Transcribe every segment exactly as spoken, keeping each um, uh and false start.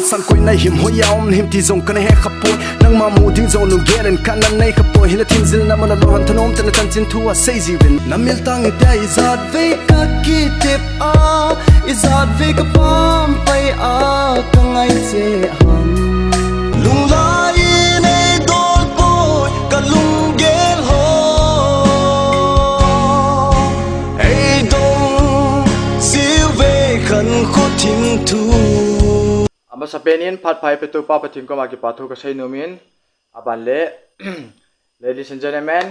San koi nai him hoi a um him ti jong kana he kha poi. Nangma mu ding jong lunggel in kana nei kha poi. Hila thim jil na mana lo han thanom te na chanchin thu a sei jiuvin. Na mil tang i tia i jat vei ka kitep a, i jat vei ka pam pai a, ka ngai che han. Lunglai nei dol poi ka lunggel ho. Ei dong siu vei khan kho thim thu. Amasapen in phat pha eipetu pa Pathen koma kipa thu kasei nom in, aban le, ladies and gentlemen,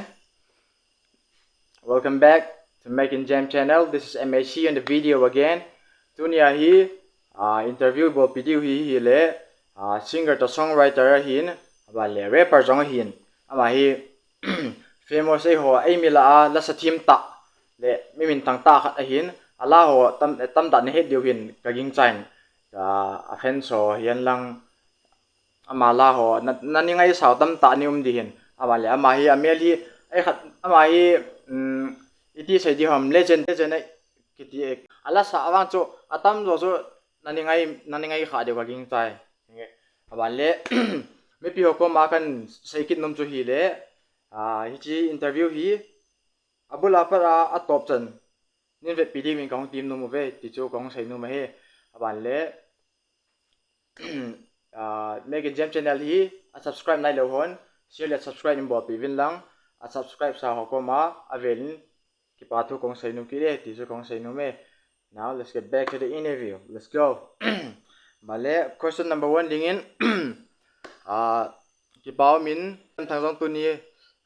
welcome back to Mac and Jam channel. This is M A C on the video again. Tunia hi, ah, interview bolpi diu hi, hile, ah, singer to songwriter ahin, aban le rapper jong ahin. Ama hi famous eiho, eimi lah a lasa thim tah le mi minthang tah khat ahin. Ala ho tam, tamtah nahet diu hin ka gingchan. Ka, a fans ho hihen lang, ama la ho na, na ni ngaisau tamtah ni um ding hin. Ama le, ama hi, amel hi, ei khat, ama hi, um, iti sei ding ham, legend, legend ei kiti e. Alasa avang chu, atam jo chu, na ni ngai, na ni ngai kha diu ka gingchan. Aban le, mipi ho koma kan sei kit nom chu hile, ah, hiche interview hi, abul a pat a, atop chan nin vetpi ding in kahung tem nom uve, ti chu kahung sei nom ahi. Aban le, ah, Mac and Jam channel hi, a subscribe nailou hon, share le subscribe in bolpi uvin lang, a subscribe sa ho koma, avel in, kipa thu kahung sei nom kit e, ti chu kahung sei nom e. Now, let's get back to the interview. Let's go. Aban le, question number one ding in, ah, kipa um in, Thang jong tuni,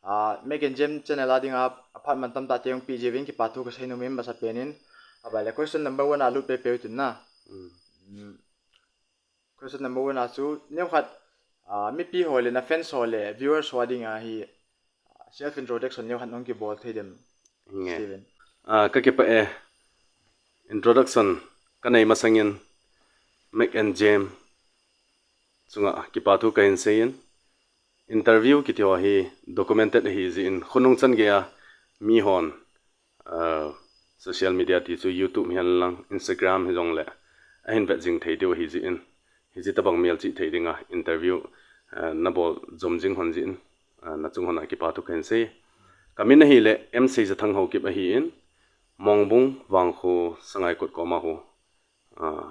ah, Mac and Jam channel a ding a, aphat man tamtah te hung pe jiuvin kipa thu kasei nom in, amasapen in. Aban le, question number one a lut pehpeh u tin na. Mm. Mm. Question number one a chu, neokhat, ah, mipi ho le, na fans ho le, viewers ho a ding a hi, ah, self introduction neokhat nahung kibol thei dem, Steven? Ah, ka kipah e. Introduction kanei masang in, Mac and Jam chunga kipa thu kahin sei in, interview kiti ho hi documented ahi jeh in, khonung chan gei a mihon, ah, social media ti chu YouTube hihen lang, Instagram hijong le, ahin vet jing thei diu ahi jeh in, hiche tabang melchih thei dinga interview, ah, nabol jom jing hon jeh in, ah, nachung hon a kipa thu kahin sei. Kamin ahile M Seijathang Haokip ahin, Mongbung Vangkho Sangaikot koma hu, ah,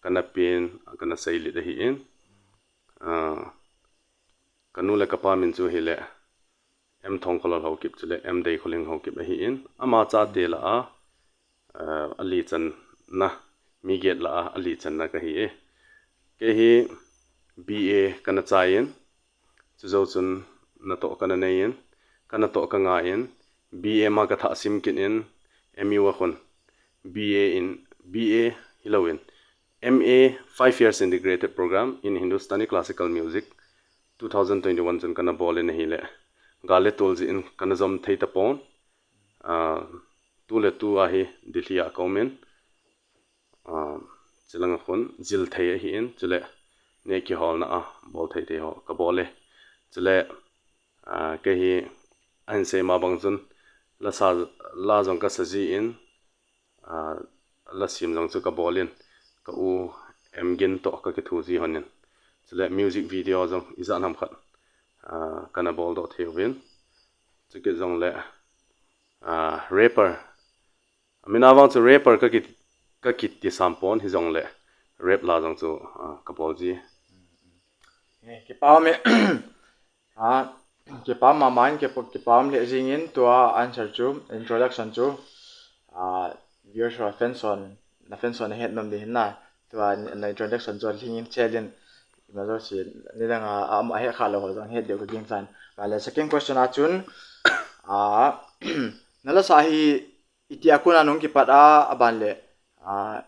kana pen, kana seilet ahin, ah, kanu le kapa min chu hile, M Thongkholal Haokip chule M Deikholing Haokip ahin, ama chate lah a, ah, alichanna, mi get lah a alichanna kahi e. Kei hi B A kana chai in, chujou chun natoh kana nei in, kanatoh kanga in, B A ma kathah sim kit in, M U a khun, B A in, B A hilouvin, M A, five years integrated program in Hindustani classical music, two thousand twenty-one chun kana bol in ahile, gal le tol jeh in kana jom thei tapon, ah, tuletu a hi Delhi a ka um in, ah, chulanga khun jil thei ahin, chule neh kiholna a bol thei thei ho kabol e. Chule, ah, kei hi ahin sei ma bang chun lasa, la jong kasa jin, ah, la sim jong chu kabol in, ka u M Gin toh kakithu ji hon in. Chule music video jong ijat ham khat, ah, kana boldoh thei uvin. Chukit jongle, ah, rapper, amin a vang chu rapper kaki, kakiti sam pon, hijongle rap la jong chu, ah, kabol ji. Eh, kipa um e. Ah, kipa mama in, kipa, kipa um lheh jing in, tua answer chu, introduction chu, ah, viewers ho, fans hon, na fans hon ahet nom ding hin na, tua na introduction chu alhing in chel in, ima jouse, nidang a, a, ahet kha lou ho jong het diu ka gingchan. Aban le, second question a chun, ah, na lasa hi itia kona nahung kipat a, aban le, ah,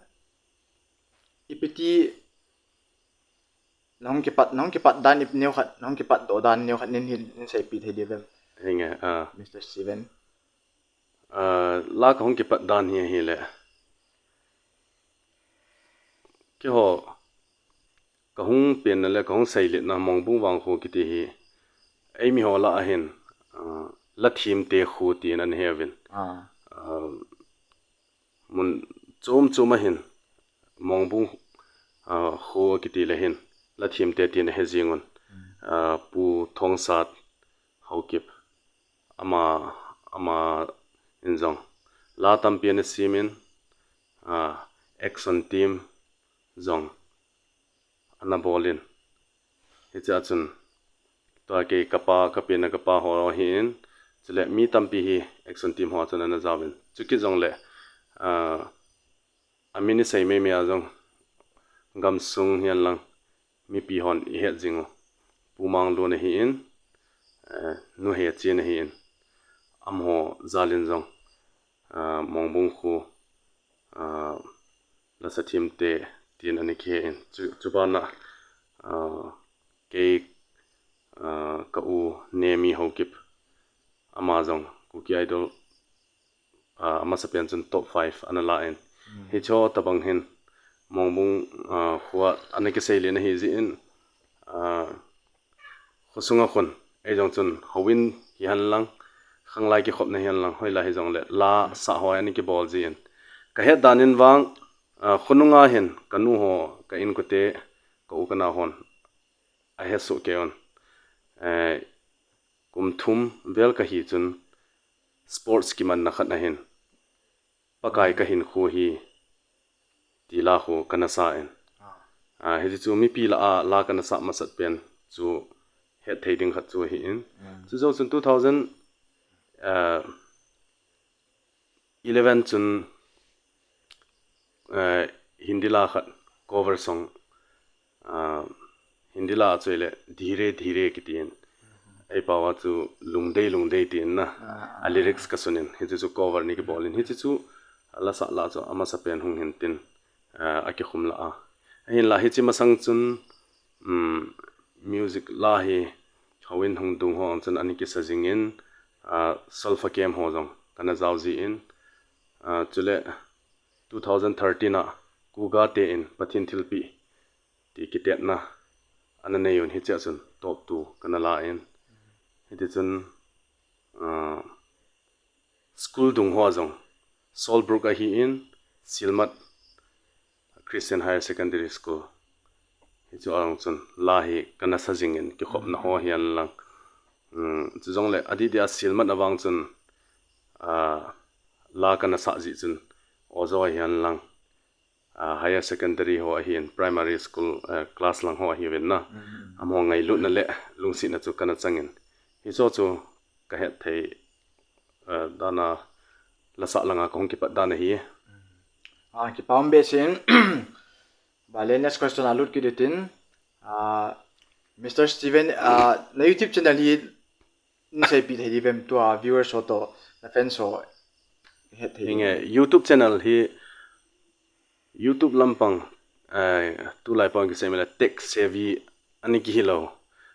ipi ti nahung kipat, nahung kipat dan, ip-, neokhat, nahung kipat doh dan neokhat nin hin, nin seipi thei diu vem? Henge, ah. Mister Steven. Ah, la kahung kipat dan hi ahile, keiho kahung penna le kahung seiletna Mongbung Vangkho kiti hi, eimi ho lah a hin, ah, la thim te khu tin ana heuvin. Ah. Ah, mun chom chom a hin, Mongbung ah, Kho kiti le hin, la themte tin ahe jing un. Ah, Pu Thongsat Haokip, ama, ama in jong la tampi ana sem in, ah, action team jong ana bol in. Hiche a chun, tua kei kapa, ka pen a kapa ho ahin, chule mi tampi hi action team ho a chun ana jaovin. Chukit jongle, ah, amin isei mei mei a jong, gamsung hihen lang, mipi hon ihet jing u. Pu Manglun ahin, eh, Nu Hechin ahin, amaho jal in jong, ah, Mongbung Kho, ah, lasa themte tin ana kihe in. Chu, chubana, ah, kei, ah, ka u Nemi Haokip, ama jong Kuki Idol, ah, amasapen chun top five ana la in. Hicho tabang hin, Mongbung, ah, Kho a ana kisei len ahi jeh in, ah, khosunga khun, ei jong chun, houin hihen lang, khanglai kikhopna hihen lang, hoilai hijongle, lasa ho ana kibol jin. Ka het dan in vang, ah, khonunga hin, ka nu ho, ka inkote, ka u ka nao hon ahe soh kei un. Eh, kum thum vel kahi chun, sports kimanna khat ahin, Pakai ka hinkho hi, ti la khu kana sa in. Ah, hiche chu mipi lah a la kana sa masat pen chu hethei ding khat chu ahin. Chujou chun two thousand, ah, eleven chun, ah, Hindi la khat cover song, ah, Hindi la a chu ahile Dheere Dheere kiti in. Ei pao a chu Lungdei Lungdei ti in na. A lyrics ka sun in. Hiche chu cover ana kibol in. Hiche chu lasa lah chu amasapen hung hin tin, ah, akikhum lah a. Ahinla hiche masang chun, um, music la hi houin hung dung ho chun ana kisa jing in, ah, solfa camp ho jong kana jao jin. Ah, chule two thousand thirteen a Kuga te in Pathen thilpeh ti kitetna ana nei un, hiche a chun top two kana la in. Hiti chun, ah, school dung ho a jong, Solbrook ahin, Silmat Christian Higher Secondary School, hichu a jong chun la hi kana sa jing in, kikhopna ho hihen lang. Um, chujongle adih dih a Silmat a vang chun, ah, la kana sa jeh chun, Ojo hihen lang, ah, higher secondary ho ahin, primary school, eh, class lang ho ahiuvin na. Amaho ngailutna le lungsetna chu kana chang in. Hicho chu ka hethei, eh, dan a lasa langa ka hung kipat dan ahi. Ah, kipa um behseh in. Bale, next question a lut kit utin. Ah, Mister Steven, ah, na YouTube channel hi, na seipi thei diu vem, tua viewers ho toh, na fans ho hethei diu. Hinge, YouTube channel hi, YouTube lampang, eh, tulai pang kisei mile tech savvy ana kihi lou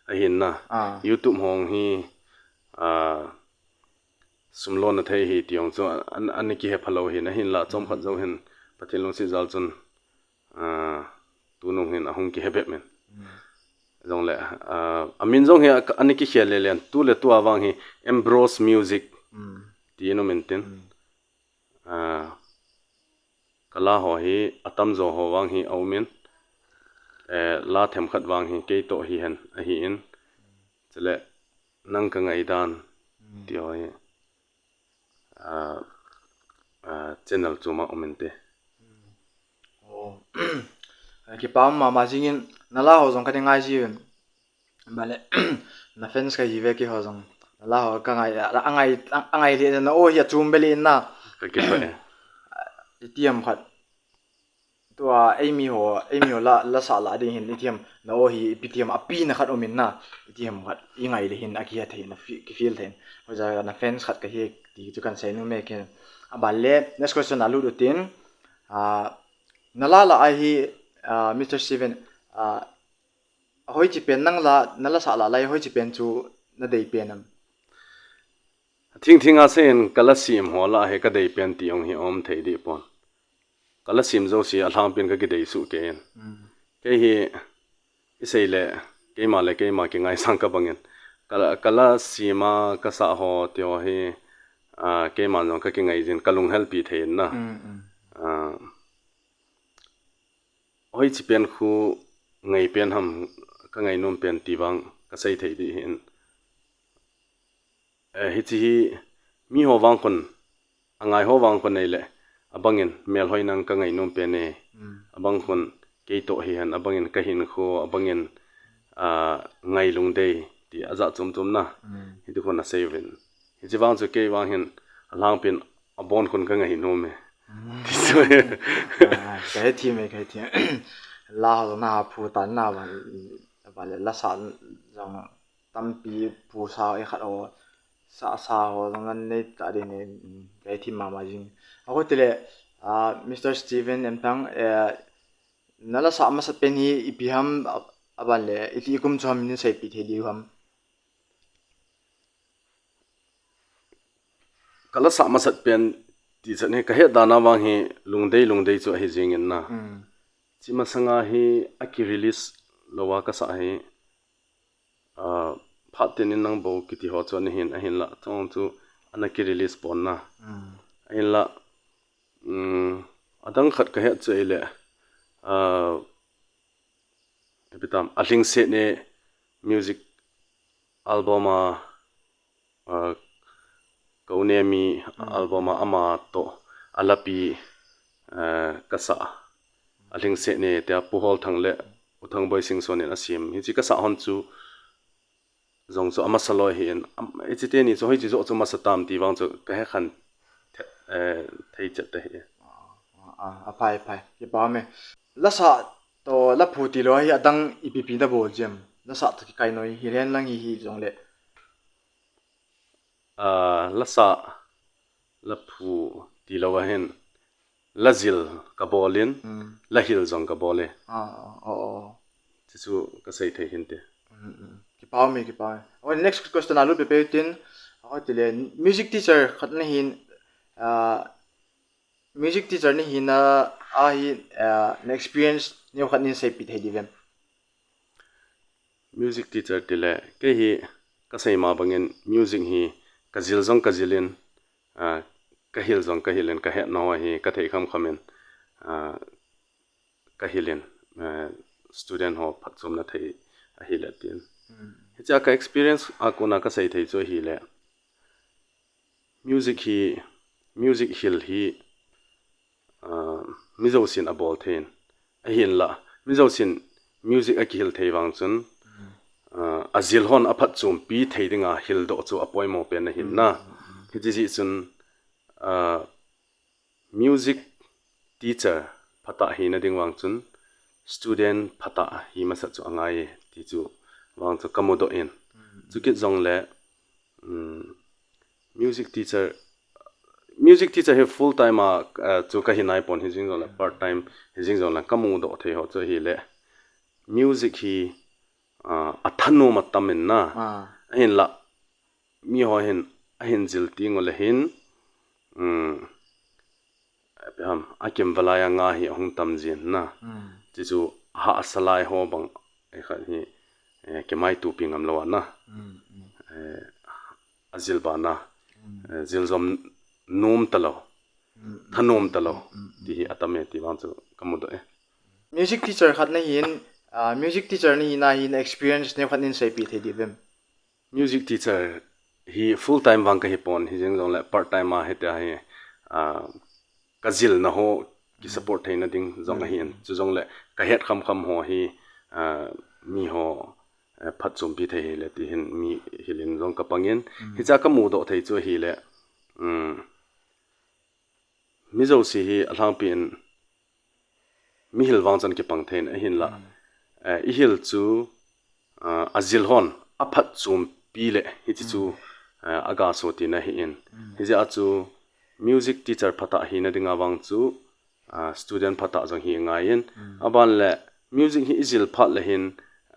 ahin na. Ah. YouTube hong hi, ah, sum lona thei ahi ti jong chu an, ana kihe phalou ahin, ahinla chomkhat jou hin Pathen lungset jal chun, ah, tunung hin ahung kihe bep in. Jongle, ah, amin jong hi a, ana kikhel le len, tu le tu a vang hi Ambrose Music ti in um in tin. Ah, ka la ho hi atamjo ho vang hi aum in, eh, la themkhat vang hi kei toh hihen ahin, chule Nang Ka Ngaidan ti ho hi, ah, ah, channel chom a um inte. Oh. Kipa um mama jing in, na la ho jong kana ngai jiuvin. Bale, na fans kahi ve keiho jong. Na la ho ka ngai, a, angai, angai le na o hi achom bel in na. Ka kipah e. Itiham khat. Tua, eimi ho, eimi ho la, lasa la ding hin, itiham, na o hi, ipi tiham, apina khat um in na. Itiham khat, ingai le hin, akihe thei na, fi-, kifeel thei. Hoija na fans khat kahi, ti chu kan sei nom e kei. A bale, next question a lut utin. Ah, na la la a hi, ah, Mister Steven, ah, ahoiche pen nang la, na lasa la lai, ahoiche pen chu na dei pen am? Thing thing a seiyin ka la sem ho la hi ka dei pen ti jong hi um thei deh pon. Ka la sem jouse alhangpin ka kidei suh kei in. Mm. Kei hi, isei le, keima le keima kingaisang ka bang in. Ka la, ka la sem a, ka sa ho ti ho hi, ah, keima jong ka kingai jin, ka lunghel pi thei in na. Mm, mm. Ah, Hoiche pen khu ngai pen ham, ka ngainom pen ti vang ka sei thei ding ahin. Eh, hiche hi miho vang khun, angai ho vang khun ahile, abangin melhoi nang ka ngainom pen e. Abang khun kei toh hihen, abangin ka hinkho, abangin, ah, ngai lungdei ti ajat chom chom na. Hiti khun asei uvin. Hiche vang chu kei vang hin alhangpin abon khun ka ngainom e. Ti chu e. Ah, ka hethem e, ka hethem. La ho na phu tan na ba, ba le la sa jong tampi phu sa e khat o. Sa, sa ho jong nan nei ta ding e, ka hethem mama jing. Aho tile, ah, Mister Steven Emthang, eh, na la sa masat pen hi ipi ham, a, aban le, iti kum chu ham nei seipeh thei diu ham. Ka la sa masat pen ti chan hi ka het dan a vang hi Lungdei Lungdei chu ahi jingin na. Chi masanga hi aki release lou a ka sa hi, ah, Phat Tin In Nang Bou kiti ho chu ana hin, ahinla chong chu ana ki release pon na. Ahinla, um, adang khat ka het chu ahile, ah, ipi tam, Alhingset Ne music album a, ah, Kounemi album a ama toh alapi, ah, ka sa. Alhingset Ne tia Pu Holthang le U Thangboi Singson in asem. Hiche ka sa hon chu jong chu amasa loi ahin, am, hiche teni chu hoiche joh chu masa tam ti vang chu ka hekhen the-, eh, thei chet ahi. Ah, ah, aphai, phai. Kipa um e. La sa toh la phu tilou hi adang ipi ipi na bol jiem. La sa toh kikai noi hi len lang hi, hi jongle. Ah, la sa, la phu tilou ahin, la jil ka bol in, la hil jong ka bol e. Ah, oh, oh. Chu chu ka sei thei hinte. Kipa um e, kipa um e. Oh, next question a lut pepe tin. Aho tile, music teacher khat na hin, ah, music teacher na hina ahi, ah, na experience neo khat nei seipeh thei diu vem? Music teacher tile, kei hi ka sei ma bangin music hi ka jil jong ka jil in, ah, ka hil jong ka hil in, ka hetna ho hi ka thei kham kham in, ah, ka hil in, ah, student ho phatchomna thei ahile tin. Hiche a ka experience a kona ka sei thei chu ahile, music hi, music hil hi, ah, mi jousen abol thei in. Ahinla, mi jousen music akihil thei vang chun, ah, ajil hon aphatchompi thei dinga hildoh chu apoimo pen ahin na. Hiche jeh chun, ah, music teacher phatah hina ding vang chun, student phatah hi masat chu angai e, ti chu vang chu ka mudoh in. Chukit jongle, um, music teacher, music teacher hi full time a, eh, chu ka hi nai pon, hi jing jongle part time, hi jing jongle ka mudoh thei ho chu ahile, music hi, ah, athanom atam in na. Ahinla, miho hin ahin jil teng ule hin, um, ipi ham, akimvel a nga hi ahung tam jin na. Ti chu ahahsa lai ho bang, eh, khat hi, eh, kimaitopi ngam lou a na. Eh, ajil bana, eh, jil jom nom talou, thanom talou, ti hi atam e ti vang chu ka mudoh e. Music teacher khat na hin, ah, music teacher na hina hin experience neo khat nei seipeh thei diu vem? Music teacher hi full time vang ka hi pon, hi jing jongle part time a hitia hi, ah, ka jilna ho ki support theina ding jong ahin. Chu jongle ka het kham kham ho hi, ah, miho, eh, phatchompi thei hile ti hin mi hil in jong ka pang in. Hiche a ka mudoh thei chu ahile, um, mi jouse hi alhangpi in mi hil vang chun kipang thei in ahinla. Eh, i hil chu, ah, ajil hon aphatchompi le hiche chu, eh, aga so tina ahi in. Hijeh a chu music teacher phatah hina dinga vang chu, ah, student phatah jong hi ngai in. Aban le music hi i jil phat le hin,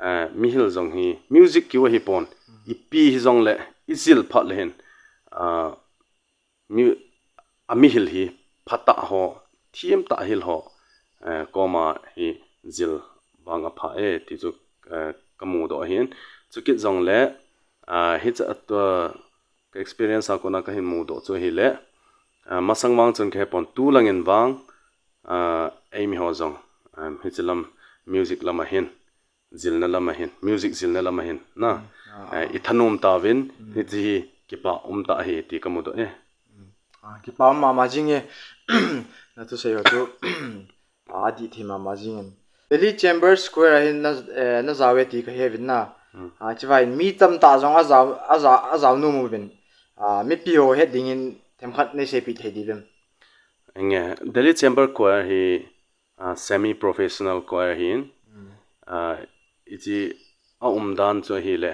ah, mi hil jong hi music keu ahi pon. Ipi hi jongle i jil phat le hin, ah, mi, a mi hil hi phatah ho, themtah hil ho, eh, koma hi jil vang apha e, ti chu, eh, ka mudoh ahin. Chukit jongle, ah, hiche a tua, ka experience a kona ka hin mudoh chu ahile, ah, masang vang chun ka he pon, tu lang in vang, ah, eimi ho jong, Um, hichi lam music lam ahin, jilna lam ahin, music jilna lam ahin, na. Ah, eh, ah. I thanom tauvin, mm, hichi hi kipa um tah ahi ti ka mudoh e. Mm. Ah, kipa um mama jing e. Na thusei ho chu. Ah, adih thei mama jing in. Delhi Chamber Choir ahin na, eh, na jao e ti ka he uvin na. Hmm. Ah, chuvangin mi tamtah jong a jao, a jao, a jao nom uvin. Ah, mipi ho het dingin themkhat nei seipeh thei diu vem? Enge, Delhi Chamber Choir hi, ah, semi professional choir ahin. Hmm. Ah, hichi a umdan chu ahile,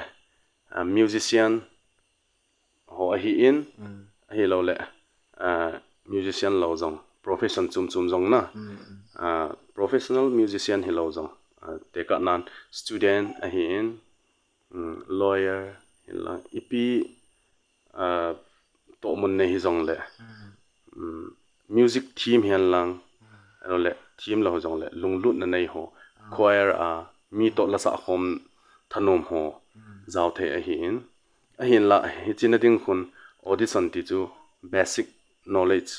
ah, musician ho ahin, mm, ahilouleh, ah, musician lou jong, profession chom chom jong na, mm, mm, ah, professional musician hilou jong, ah, tekahnan student ahin, mm, lawyer, hinla, ipi, ah, tohmun nei hijongleh, mm, mm, music thim hihen lang, mm, ahilouleh thim lou jongleh, lunglutna nei ho, ah, choir a, mi toh la sah khom thanom ho, mm, jao thei ahin. Ahinla, hichi na ding khun audition ti chu basic knowledge,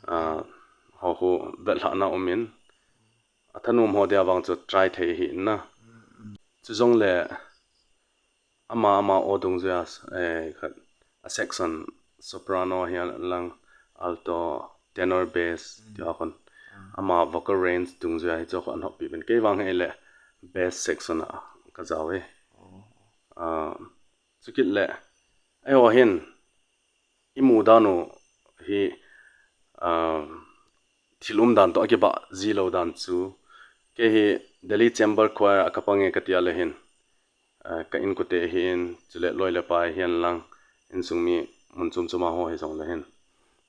ah, ho khu vetlhahna um in, a thanom ho dia vang chu try thei ahin na. Chujongleh, ama, ama aw dungjuia, eh, khat, a section soprano hihen lang, alto, tenor, bass, mm, tia khun. Ah. Ama vocal range dungjuia hichu khu ahin hoppi uvin. Kei vang hileh bass section a ka jao e. Oh. Ah, chukit leh, eiho hin, i mu dan u hi, ah, thil umdan toh akibah ji lou dan chu. Kei hi Delhi Chamber Choir a ka pang e ka tia leh hin, ah, ka inkote ahin, chuleh loi le pai hihen lang, insung mi mun chom chom a ho hijongleh hin,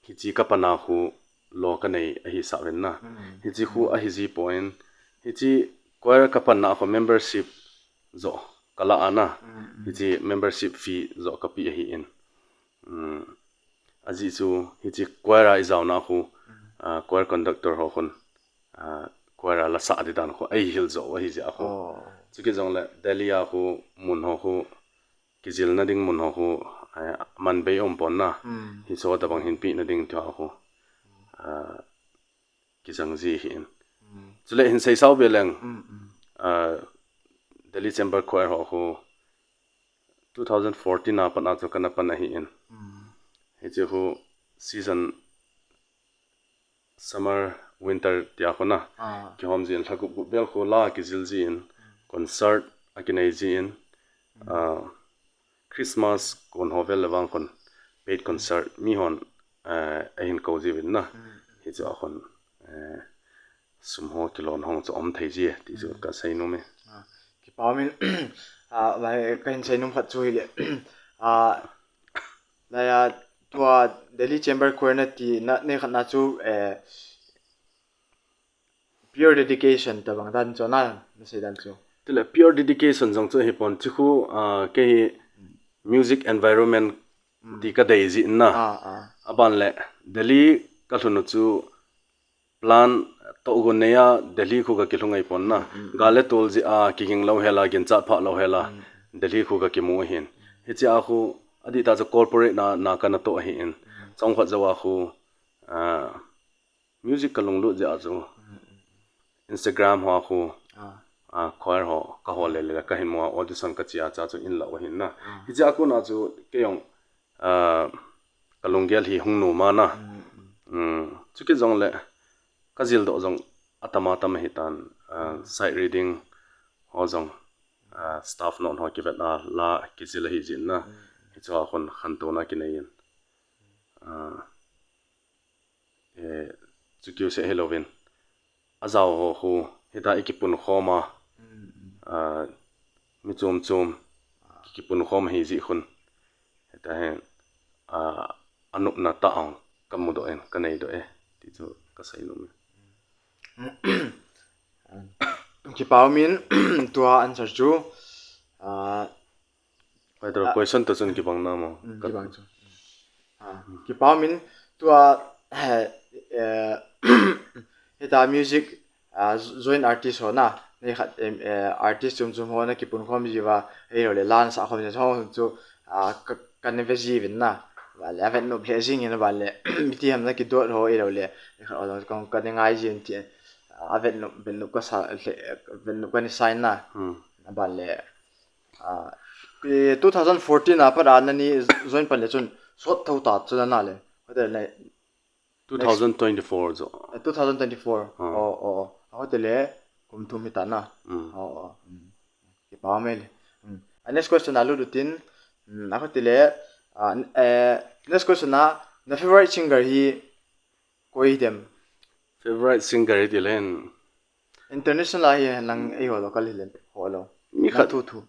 hichi ka pan a khu lo ka nei ahi sah uvin na. Mm. Hichi khu, mm, ahi ji poi, hichi choir ka pan a khu membership joh ka la a na. Mm, mm. Hichi membership fee joh ka pe ahin. Mm. Ajeh chu, hichi choir a i jaona khu, mm, ah, choir conductor ho khun, ah, choir a la sah ding dan khu, eihil joh u ahi jeh a khu. Oh. Chukit jongleh, Delhi a khu, mun ho khu, kijilna ding mun ho khu, eh, man bei um pon na. Mm. Hichu tabang hin pehna ding tia khu, ah, kijang ji ahin. Mm. Chuleh hin seisau be leng, mm, mm, ah, Delhi Chamber Choir ho khu, two thousand fourteen a pat a chu kana pan ahin. Mm. Hichi khu season summer, winter tia khu na. Ah. Kihom jin lha gup gup vel khu la kijil jin, mm, concert akinei jin, mm, ah, Christmas kon ho vel le vang khun paid concert mi hon, eh, ahin kou jiuvin na. Mm. Hichu a khun, eh, sum ho kilon hong chu um thei ji e, ti chu, mm, ka seinom e. Ah, kipa um in, ah, lai, ka hin seinom khat chu hileh, ah, lai a, tua Delhi Chamber Choir na ti, na, nei khat na chu, eh, pure dedication tabang dan chu na, na sei dan chu. Chuleh pure dedication jong chu ahi pon, chu khu, ah, kei hi music environment, mm, ti ka dei jin na. Ah, ah. Aban leh, Delhi ka lhun u chu, plan tohgon nei a Delhi khu ka kilhung ahi pon na. Mm, mm. Gal le tol jeh a kiging lou hel a, ginchat phah lou hel a, mm, Delhi khu ka kimu ahin. Hichi a khu adih tah chu corporate na, na kana toh ahin. Mm. Chomkhat jou a khu, ah, music ka lunglut jeh a chu, mm, mm, Instagram ho a khu, ah, ah, choir ho ka hol le le ka hin mu a, audition ka chi a, chu chu in la u ahin na. Ah. Hichi a kon a chu kei jong ah, ka lunggel hi hung nom a na. Mm, mm. Mm, chukit jongleh, ka jildoh jong atam atam ahitan, ah, mm, sight reading ho jong, ah, staff note ho kivet a la kijil ahi jin na. Mm. Hichu a khun khantouna kinei in. Ah, eh, chu kiu seh hilouvin. A jao ho khu, hita i kipun khom a, mm, mm, ah, mi chom chom, ki, kipun khom ahi jeh khun. Hita hin, ah, anopna tah a ka mudoh in, ka neidoh e, ti chu ka seinom e. Kipa um in, tua answer chu, ah, Pai tro, ah, question to chun kibang na mo. Mm, ka- kibang chu. Ah, kipa um in tua, eh, eh, hita music, ah, joint artist ho na, nei khat, em, eh, artist chom chom ho na kipun khom jiuva, ahilouleh la na sah khom jiuva, ho chu, ah, ka, ka nei ve jiuvin na. Vale, avet nop lheh jing in vale, miti ham na kidot ho ahilouleh, nei khat ho jong ka, ka nei ngai jin ti. a vet nop, vet nop ka sa, le, vet nop ka ni sign na. Hmm. A ban le, ah, eh, two thousand fourteen a pat a nani join pan le chun sot tho ta chu na le. Hotel le, two thousand twenty-four jo. Eh, two thousand twenty-four. Ah. Oh, oh, oh. Hotel le, kum thum hi ta na. Hmm. Oh, oh. Hmm. Kipa mai le. Hmm. A next question a lut utin. Hmm, a hotel le, ah, eh, next question a, na favorite singer hi koi dem? Favorite singer hi ti len. International a hi lang ei ho local hi len ho lo. Mi khat thu thu.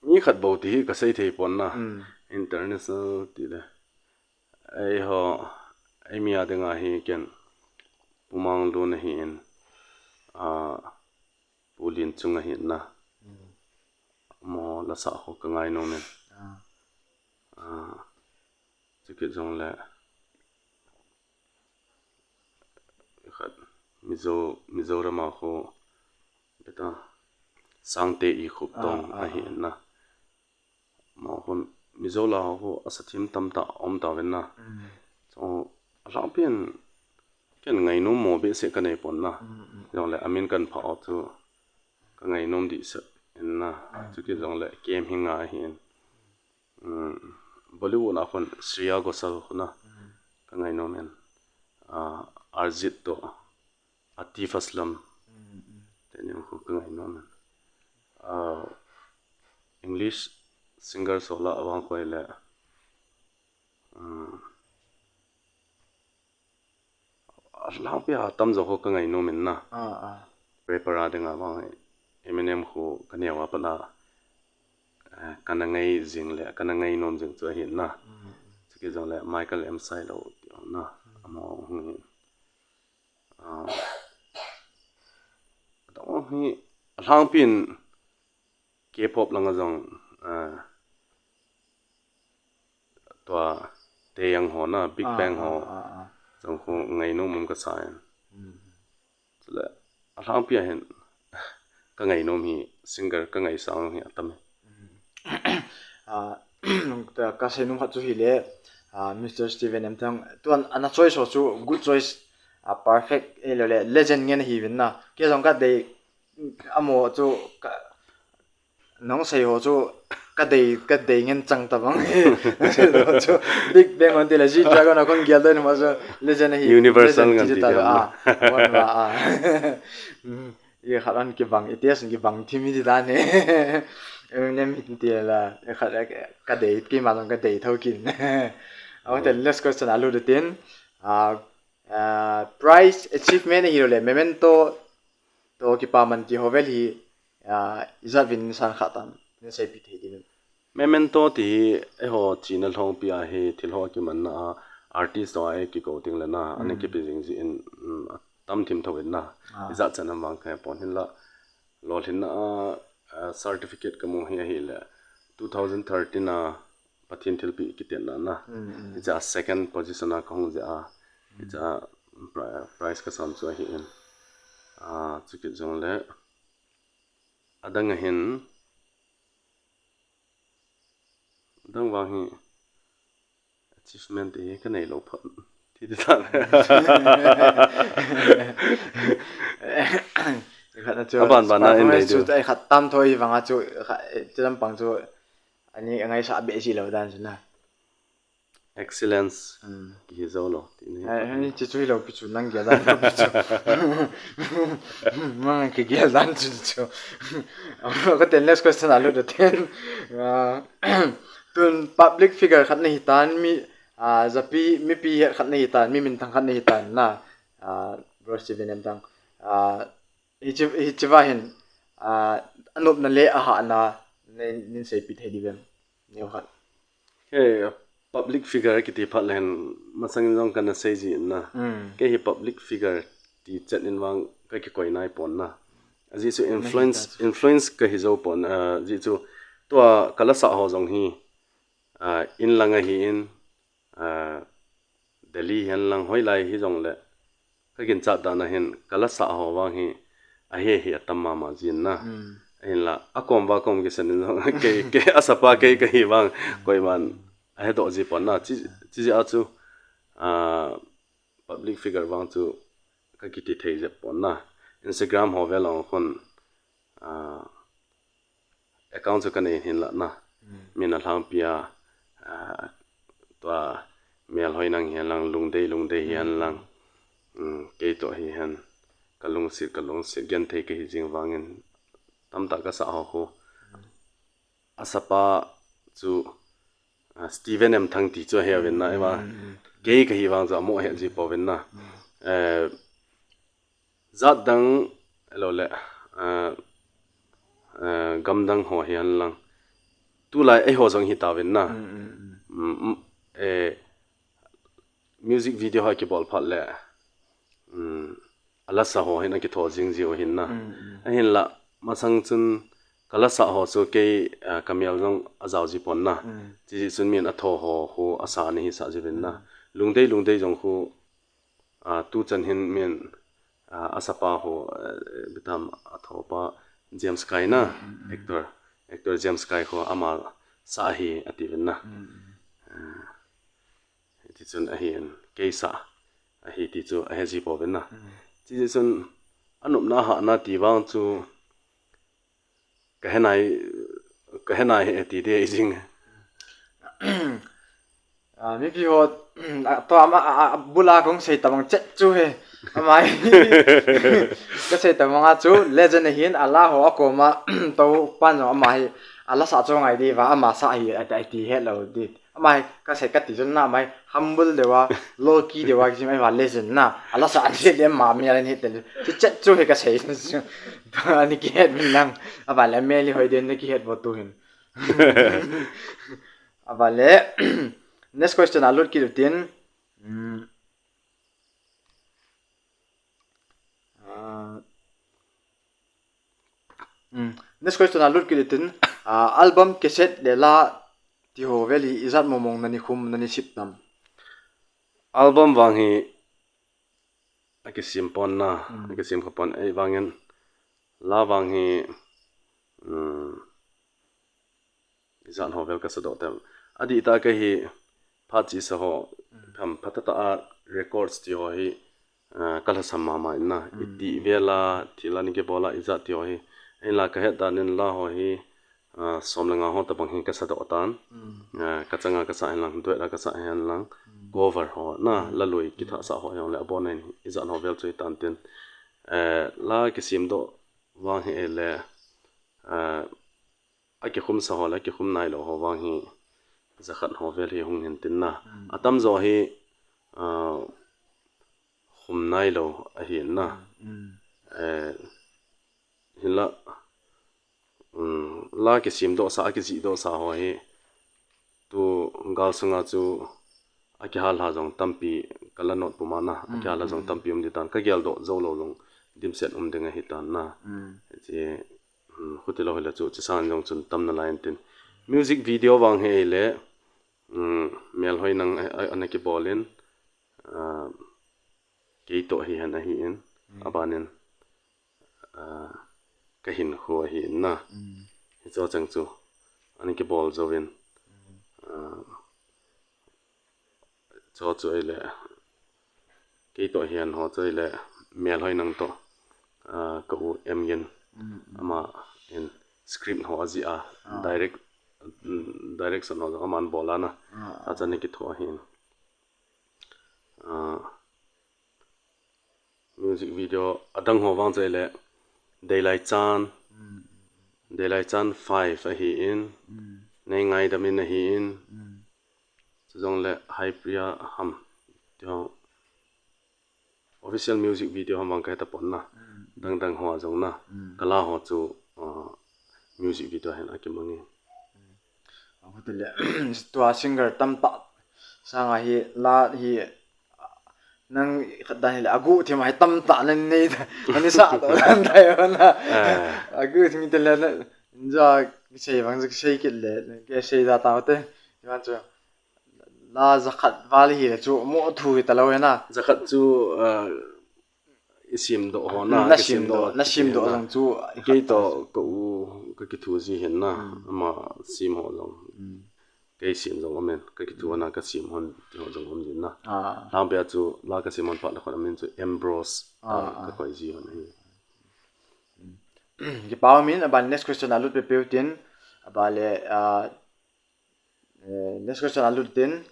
Mi khat bou ti hi ka sei thei pon na. Hmm. International ti le. Ei ho, ei mi a ding a hi ken Pu Manglun ahi in, ah, Pu Lianchung ahi in na. Hmm. Mo la sa ho ka ngai nom in. Ah. Ah, chukit jong le. Khat Mizo, Mizoram a ho beta Sangte Ikhup Tong ahi in na. Mo khun Mizo la ho a sa thim tam ta om ta ven na. Mm. So, a lang pian ken ngai nom mo be se ka nei pon na. Mm, mm. Jong le amin kan pha o chu ka ngai nom di se in na. Mm. Chukit jong le kem hi nga hi in. Mm, Bollywood a khun Shreya Ghoshal khun a ka ngai nom in. Ah, Arjit to Atif Aslam. Mm, mm. Te ni khu ka ngai nom in. Ah, English singer sola awang khoi le. Mm. A lang pia tam jo ho ka ngai nom in na. Ah, ah. Rapper a ding a vang Eminem khu ka neo a pat a, eh, ka na ngai jing le, ka na ngai nom jing chu ahi na. Mm. Chukit jong le Michael M Sailo ti na. Mm. Amo hung hi. Ah, tong hi a lang pin K-pop langa jong, ah, tua Taeyang ho na, Big Bang ho. Ah, ah, ah, ah. Jong khu ngai nom um ka sa in. Mm. Chule, a lang pia hin, ka ngai nom hi, singer ka ngai sang hi atam hi. Mm. Ah, ta ka sei nom khat chu hi le, ah, Mister Steven M Thang, tuan ana choice ho chu, good choice, ah, perfect, eh, le, le, legend ngen hi vin na. Ke jong ka dei, amo chu, ka, Nong sei ho chu ka dei, ka dei ngen chang ta bang. Chu Big Bang hon ti le, G-Dragon a kon gel den ma chu legend hi. Universal legend ngan ti ta ta. Ah, wan ba, ah. Hmm, i khat an kibang, i test kibang thim hi ti dan hi. Eminem hi ti la, i khat ka dei, keima jong ka dei tho kin. Aw, te next question a lut tin. Ah, ah, prize achievement hi lo le, memento, to kipaman ti ho vel hi, ah, ijat vin san kha tam, nei seipi thei ding. Memento ti hi, eiho china lhongpi a hi, thil ho kimanna a, artist ho a ei kikou ding le na, ana kipe jing jin, mm, tam thim tho in na. Ah. Ijat chan ham vang ka he pon hin la, lolhinna a, ah, certificate ka mu hi ahi le, two thousand thirteen a, Pathen thilpeh kitenna na. Mm, mm. Hicha second position a kahung jeh a. Mm. Hicha pri-, prize kasan chu ahi in. Ah, chukit jong le. Adang ahin. Adang vang hi. Achievement hi kanei lou phot. Ti ti ta. Khat na chu. Aban ban na in performance nei chu diu. Ai khat tam tho hi vang a chu, kha, eh, ti lam pang chu. Ani angai sa be ji lou dan chu na. Excellence. Hmm. Kihi jou lou. Ti ni. Ai, ani chu chu hi lou pi chu nang gel dan lou pi chu. Mang kigel dan chu chu. Ka ten next question a lut ten. Ah, tun public figure khat nahi tan mi, ah, japi, mipi het khat nahi tan, mi minthang khat nahi tan na. Ah, Bro Steven M Thang. Ah, Hiche, hiche va hin, ah, anopna le ahahna, nei, nei seipi thei diu vem. Neo khat. Kei, public figure kiti phat le hin, masang in jong kana sei ji na. Mm. Kei hi public figure ti chet in vang ka kikoi nai pon na. Ajeh chu influence, influence kahi jou pon, ah, ajeh chu tua ka la sa ho jong hi, ah, in lang ahi in, ah, Delhi hihen lang hoilai hijong le, ka ginchat dan a hin, ka la sa ho vang hi, ahe hi atam mama jin na. Mm. Ahin la, akom va kom kisan in jong, kei, kei, asapa kei kahi vang, koiman, ahe doh ji pon na. Chi, chi jeh a chu, ah, public figure vang chu, ka kiti thei jep pon na. Instagram ho vel a khun, ah, account chu ka nei hin la na. Min a lhangpi a, ah, tua Melhoinang hihen lang, Lungdei, Lungdei hihen lang. Um, kei toh hihen. Ka lungset, ka lungset, genthei ka hi jing vangin tamtah ka sah ho khu. A sapa chu, ah, Steven M Thang ti chu ahe uvin na, eva. Kei ka hi vang chu amo he ji pouvin na. Eh, jat dang, elo le, ah, ah, gam dang ho hihen lang. Tulai eiho jong hi tauvin na. Mm, mm, eh, music video ho kibol phat le, um, a lasa ho hin a kitho jing jiu hin na. Ahin la, masang chun ka lasa ho chu kei, ah, ka mel jong a jao ji pon na. Chiji chun min a tho ho khu a sa ni hi sa jiuvin na. Lungdei, Lungdei jong khu, ah, tu chan hin min, ah, a sapa ho, eh, bitam a thopa James Kai na, actor, actor James Kai khu ama sa hi ati uvin na. Ah, Hiti chun ahin, kei sa ahi ti chu ahe ji pouvin na. Chiji chun a nopna hahna ti vang chu ka he nai, ka he nai he ti de jing. Ah, mipi ho, ah, to ama, ah, ah, bula kong sei tabang chet chu he. Ama hi. Ka sei tabang a chu legend ahin, a la ho a koma to pan jong ama hi. A lasa chu ngai di va ama sa hi, a, a ti he lo di. Ama hi ka sei ka ti chun na, ama hi humble deuh a, low key deuh a, kisim a hi va legend na. A lasa a ti le ama mel in hi tel. Chi chet chu hi ka sei chu. Ani kihet min lang. Ava le mel hi hoi den ni kihet vo tu hin. Ava le, next question a lut kit u tin. Hmm. Ah, Hmm. Next question a lut kit u tin, ah, album, cassette le la ti ho vel hi ijat mong mong na ni khum, na ni sip tam? Album vang hi a kisim pon na, a kisim kha pon, ei vangin la vang hi, um, ijat ho vel ka sa doh tem. Adih tah ka hi phat chi sa ho, tham phatah tah a records ti ho hi, ah, ka lhasam mama in na. I tih vel a, thil a ni kibol a, ijat ti ho hi. Ahin la ka het dan in la ho hi, ah, som le nga ho tabang hi ka sa doh tan. Ah, ka changa ka sa hen lang, duet a ka sa hen lang, cover ho na, la lui kithah sa ho jong le abon in ijat ho vel chu hi tan tin. Eh, la kisim doh vang hi ei le, ah, a kikhum sa ho le a kikhum nai lo ho vang hi jakhat ho vel hi hung hin tin na. A tam jo hi, ah, khum nai lo ahi na. Eh, hinla, um, la kisim doh sa, a kijih doh sa ho hi tu gal sunga chu a kihal ha jong tampi ka la not puma na, a kihal ha jong tampi um di tan, ka gel doh jou lou jong dimset um ding ahi tan na. Chi, um, khuti lou hile chu, chi san jong chun tam nalai in tin. Music video vang hi ei le, um, Melhoinang a, a, ana kibol in, ah, kei toh hi hen ahi in, aban in, ah, ka hin khu ahi in na. Hicho chang chu, ana kibol jou in, ah, Cho chu ei le, kei toh hi hen ho chu ei le, Melhoinang toh, ah, ka u M Gin, ama in script ho ajih a, direct, mm, direction ho jong aman bol a na, a chan ni kitho ahi in. Ah, Music video adang ho vang chu ei le, Deilai Chan, Deilai Chan five ahi in, Nei Ngaidam In ahi in, chu jong le Haipriya ham, ti ho, official music video ham vang ka he tapon na, dang dang ho a jong na, ka la ho chu, ah, music video hin a kimang in. Ahu te le, tua singer tamtah sanga hi, la hi, nang khat dan hi le, agu thim hi tamtah na nei, ani sa to dan dai ho na. Agu thim te le, na, ja, kisei vang, kisei kit le, kisei da ta te, iman chu, la jakhat val hi le chu, mo thu hi ta lo he na. Jakhat chu, ah, i sim doh ho na, na sim doh, na sim doh jong chu, kei toh ka u, ka kithu ji hin na, ama sim ho jong. Kei sim jong um in, ka kithu na, ka sim hon ti ho jong um din na. Lhangpi a chu la ka sim hon phat le khon amin chu Ambrose, ah, ka koi ji hon ahi. Kipa umin, aban next question a lut pehpeh utin, aban le, ah, eh, next question a lut utin,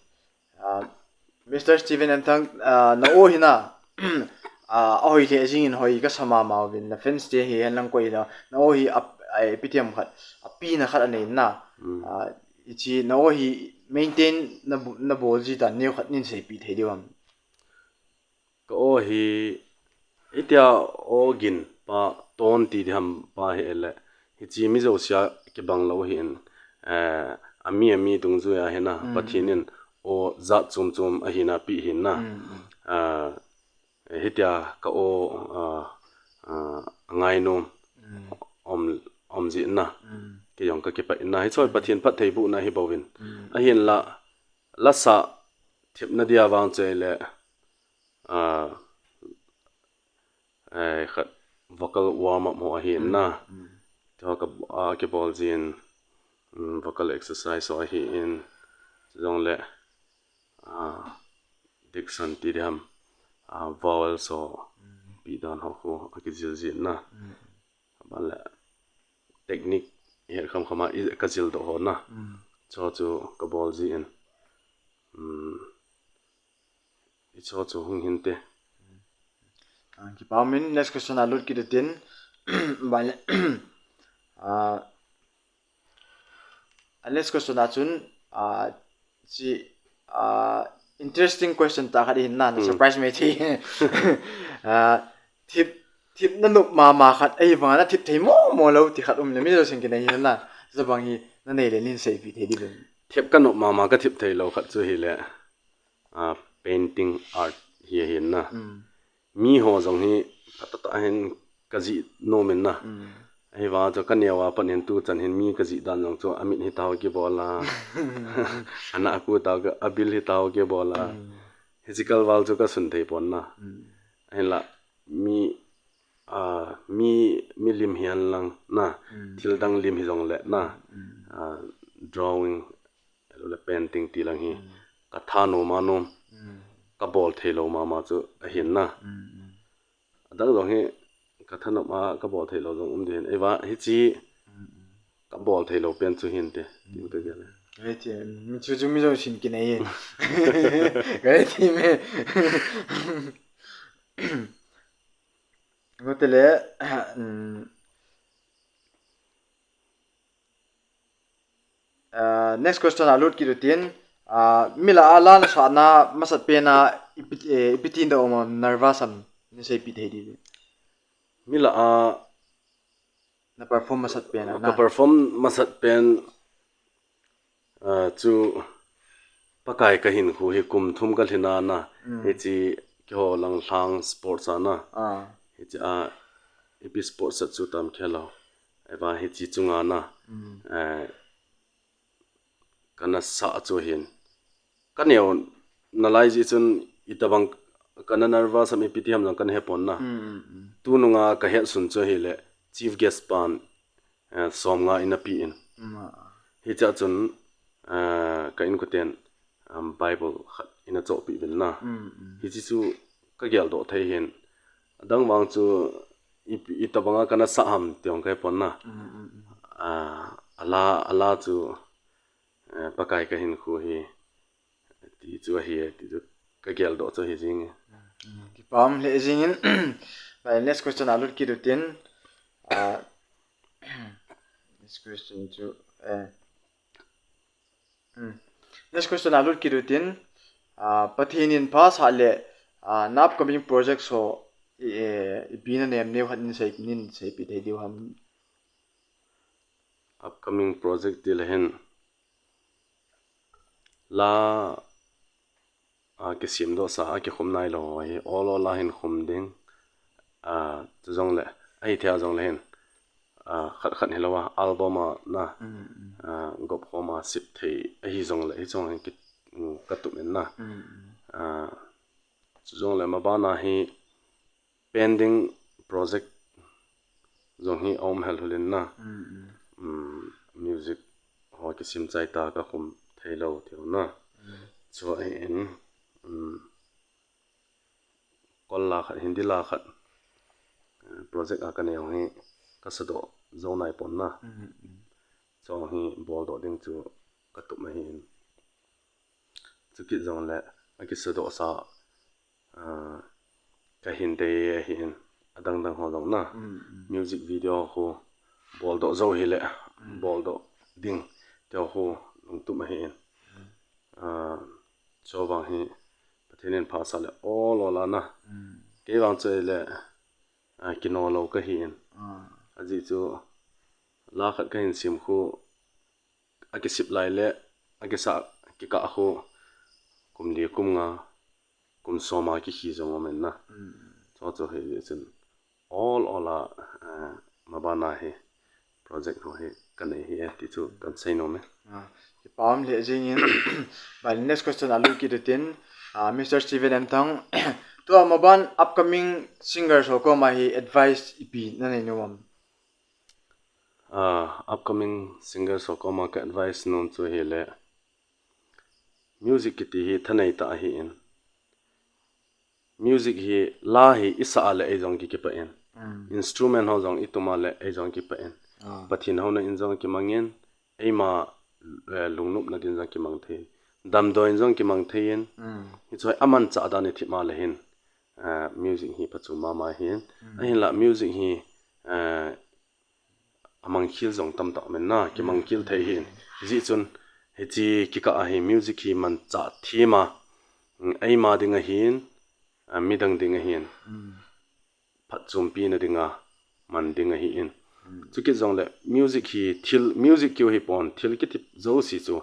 ah, Mister Steven Enthang, ah, na aw hi na, ah, ahoi lheh jingin hoi kasa mama uvin, na fans te hi hen lang koi na, na aw hi ap-, ai, ipi ti ham khat, apina khat anei na. Mm. Ah, hichi na aw hi maintain na bu-, na bol ji dan neo khat nei seipeh thei diu ham? Ka aw hi, hitia aw gin pa ton ti di ham pa hi le, hichi mi jousea kibang lou hi in, eh, ami, ami dungjuia hi na, Mm. Pathen in aw jat chom chom ahina peh hi na. Mm, mm. Ah, hitia ka aw, ah, ah, ngainom Mm. om, om ji na. Mm. Kei jong ka kipah in na. Hichi hi Pathen phattheibohna hi bouvin. Mm. Ahinla, lasa thepna dia vang chu le, ah, eh, khat vocal warm up ho ahi Mm, na. Mm. Tua ka, ah, kibol jin, mm, vocal exercise ho ahi in. Jongle, ah, diction ti di ham, ah, vowels ho, Mm. peh dan ho khu, akijil jin na. Mm. Aban le, technique, het kham kham a, i, ka jil doh ho na. Mm. Chu chu ka bol jin. Mm. Hichi chu hung hinte. Ah, kipa umin, next question a lut kit utin. Aban le, ah, a next question a chun, ah, chi, ah, interesting question tah khat ahi na, na Hmm. surprise mai thei. Ah, thep, thepna nop mama khat, ahivang a na thep thei mo mo lou ti khat um le, mi jousen kinei ahi na. Chubang hi, na nei le nei seipeh thei diu ham? Thep ka nop mama ka thep thei lou khat chu hi le, ah, painting art hi ahi na. Hmm. Mi ho jong hi, phatah tah hin ka jih nom in na. Mm. Ahivang chu ka neo a pat hin tu chan hin mi ka jih dan jong chu amit hi tao kibol a. Ana ku tao ka, abil hi tao kibol a. Mm. Hichi kalval chu ka sun thei pon na. Mm. Ahinla mi, ah, mi, mi lim hihen lang na. Mm. Thil dang lim hi jongle na. Mm. Ah, drawing, le painting ti lang hi. Mm. Ka thanom a nom. Mm. Ka bol thei lou mama chu ahi na. Mm, mm. Adang jong hi ka thanom a ka bol thei lou jong um ding ahi. Ahivang hichi Mm, mm. ka bol thei lou pen chu hinte. Ti ka gel e. Ka hethei, mi chu chu mi jousen kinei e. Ka hethei me. Go te le, mm, ah, next question a lut kit utin, ah, mi lah a la na sahna masat pen a ipi, eh, ipi tin da um a nervous ham nei seipeh thei diu? Mi lah a Na perform masat pen a, ka na? Perform masat pen, ah, chu Pakai ka hinkho hi kum thum ka lhin a na. Mm. Hichi keiho lang lhang sports a na. Ah. Hichi a ipi sports a chu tam khe lou. Ahivang hichi chunga na. Mm. Eh, kana sah chu ahin. Ka neo nalai jeh chun itobang kana nervous ham ipi ti ham jong kana hepon na. Mm, mm, mm. Tunung a ka hetsun chu ahile chief guest pan, eh, som nga eina pe in. Mm, ah. Hichea chun, eh, ka inkoten, um, Bible khat eina chohpeh uvin na. Mm, mm. Hichi chu ka geldoh thei ahin. Adang vang chu i, itobang a kana sah ham ti jong ka hepon na. Mm, mm, mm. Ah, ala, ala chu eh, Pakai ka hinkho hi, ti chu ahi, ti chu ka geldoh chu ahi jing e. Mm, kipa um lheh jing in, next question a lut kit utin, ah, next question chu, eh, mm, next question a lut kit utin, ah, Pathen in pha sah le, ah, na upcoming project ho, i, eh, ipi na nem neo khat nei sei, nei seipeh thei diu ham? Upcoming project ti le hin, la, a, kisemdoh sa, a, kikhum nailou ho hi, ol ol a hin khum ding, a, chujongle, ahithei a jongle hin, a, khat khat hilou a, album a na, Mm, mm. a, gop khom a sep thei, ahi jongle, hicheng hin ki, mm, ka tup in na. Mm, mm. A, chujongle, maban a hi, pending project jong hi aum hel hul in na. Mm, mm. Mm, music ho kisim chai ta ka khum thei lou tiu na. Mm. Chua hi in, mm, kol la khat, Hindi la khat, eh, project a ka nei jong hi, kasadoh jou nai pon na. Chong hi boldoh ding chu katup ahin. Chukit jongle akisadoh sa, ah, kahin dei ahin, adang dang ho jong na. Music video ho boldoh jou hile, boldoh ding te ho lungtup ahin. Ah, chuvang hi Pathen in phasah le ol ol a na. Kei vang chu ahile, ah, kino lou kahin. Ajeh chu la khat kahin sem khu akisep lai le akisah kikah khu kum li kum nga kum som a kikhi jong um in na. Chu chu hijeh chun ol ol a, eh, maban a hi project ho hi kanei hi e ti chu kahin seinom e. Ah, kipah lheh jingin. But next question a lut kit utin, ah, Mister Steven M Thang, tua maban upcoming singers ho koma hi advice ipi nanei nom am? Ah, upcoming singers ho koma ka advice nom chu hile, music kiti hi thanei tah ahin. Music hi la hi isah a le eijong kikipah in. Instrument ho jong itum a le eijong kipah in. Pathen houna in jong kimangin, eima, eh, lungnopna din jong kimang thei in. Damdoi in jong kimang thei in. Hichu hi amanchah dan ithip a le hin, eh, music hi phachom mama hin. Ahinla music hi, eh, amangkhel jong tamtah um in na, kimangkhel thei hin. Hijeh chun, hiche kikah a hi music hi manchah them a, mm, eima ding ahin, ah, midang ding ahin. Phatchompi na dinga man ding ahin. Chukit jongle music hi thil, music keu hi pon, thil kiti jouse chu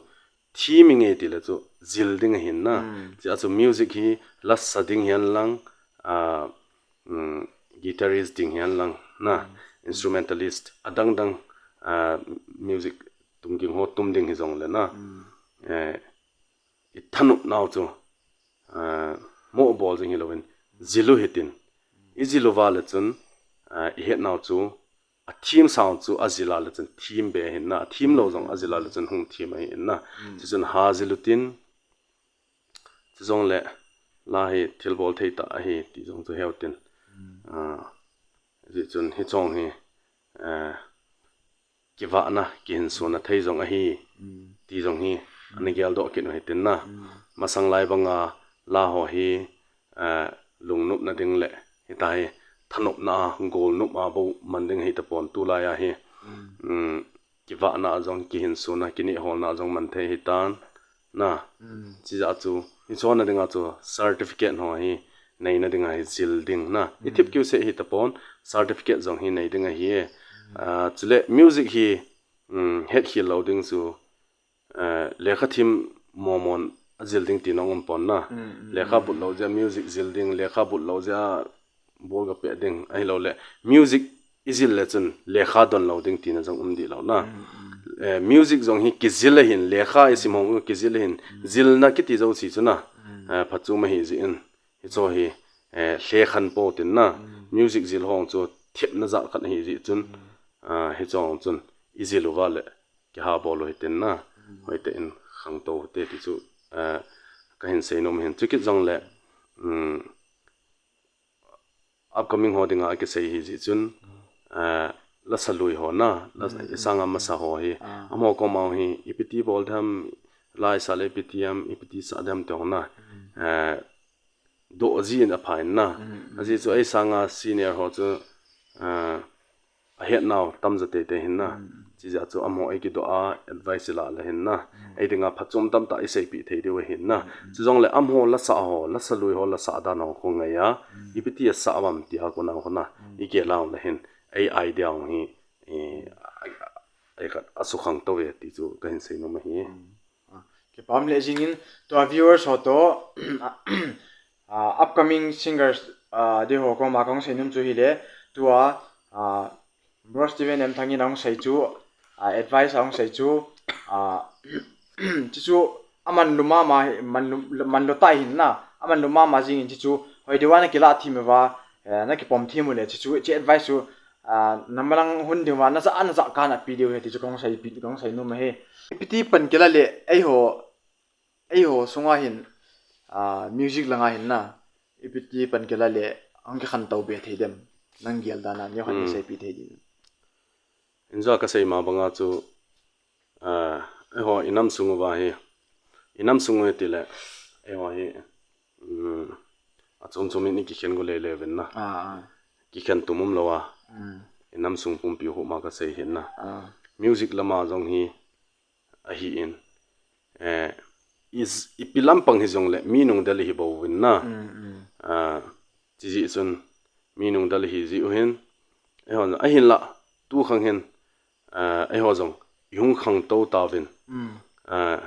theme inge tile chu jil ding ahin na. Chua chu music hi lasa ding hihen lang, ah, mm, guitarist ding hihen lang na, instrumentalist, adang dang, ah, music tum ding ho tum ding hijongle na. Eh, ithanop nau chu, ah, mohbol jing hilouvin, jil u hitin. Ijil uva le chun, ah, ihet nau chu, a theme sound chu ajil a le chun theme be ahin na, a theme lou jong ajil a le chun hung theme ahin na. Chuchun ha jil utin, chujongle la hi thilbol thei tah ahi ti jong chu he utin. Ah, hijeh chun hiche hi, eh, kivahna, kihinsona thei jong ahi ti jong hi ana geldoh kit u hitin na. Masang lai banga la ho hi, eh, lungnopna ding le hitia hi thanopna a, golnop a bou man ding ahi tapon, tulai a hi. Mm, kivahna jong, kihinsona, kinehholna jong man thei ahitan na. Chijeh chu hiche na dinga chu certificate ho hi neina dinga hi jil ding na. Ithip keu seh ahi tapon, certificate jong hi nei ding ahi e. Ah, chule music hi, mm, hetkhel lou ding chu, eh, lekha thim momon ajil ding ti nong um pon na. Lekha but lou jeh a music jil ding, lekha but lou jeh a bol ga peh ding, ahilouleh music ijil le chun lekha don lou ding tina jong um dih lou na. Eh, music jong hi kijil ahin, lekha isim ho kijil ahin, jilna kiti jouse chu na, eh, phachom ahi jeh in. Hiche hi, eh, lekhan po tin na. Music jil ho chu thepna jat khat ahi jeh chun, ah, hiche chun ijil uva le kihabol u hitin na. Hoitah in khangtou u hite ti chu, eh, kahin seinom ahin. Chukit jongle, mm, upcoming ho dinga kisei ahi jeh chun, eh, lasa lui ho na, la, isanga masa ho hi. Amaho koma hi, ipi ti bol dem, la isah le ipi ti ham, ipi ti sah dem ti ho na. Eh, doh jin apha in na. Ajeh chu eisanga senior ho chu, eh, ahet nau tamjo teitei ahin na. Chijeh chu amaho eikidoh a advice ila le ahin na. Ei dinga phachom tamtah iseipeh thei diu ahin na. Chujongle amaho lasa ho, lasa lui ho, lasa dan ho khu ngai a, ipi ti asah uvam tia kona khu na, igel a le ahin, ei idea ho hi, eh, ei khat asukhangtou e ti chu kahin seinom ahi. Ah, kipah lheh jingin, tua viewers ho toh, ah, upcoming singers, ah, ding ho koma kahung seinom chu hile, tua, ah, Bro Steven M Thang in ahung sei chu, ah, advice ahung sei chu, ah, chuchu amanlu mama, manlu, manlu tah ahin na, amanlu mama jingin chuchu, hoidiu a nakilah them uva, eh, nakipom them u le, chuchu, chu advice chu, ah, namalang hun diu va, najah, najah kana pe diu ahi ti chu kahung seipi, kahung seinom ahi. Ipi ti pan kila le, eiho, eiho sunga hin, ah, music langa hin na, ipi ti pan kila le, ahung kikhantou be thei dem, nang gel dan a, neo khat in seipeh thei ding. Inja kasei ma banga chu, ah, eiho inam sung uva hi, inam sung u tile, eiho hi, um, achom chom in ikikhen go lele uvin na. Ah, ah. Kikhen tum umlou a. Mm. Inam sung pumpi u ma kasei hin na. Ah. Music lama jong hi ahin, eh, is, ipi lampang hijongle mi nungdel ihi bou uvin na. Mm, mm. Ah, chujeh chun mi nungdel ihi jiu hin, eihon ahinla tu khang hin, ah, eiho jong ihung khangtou tauvin. Mm. Ah,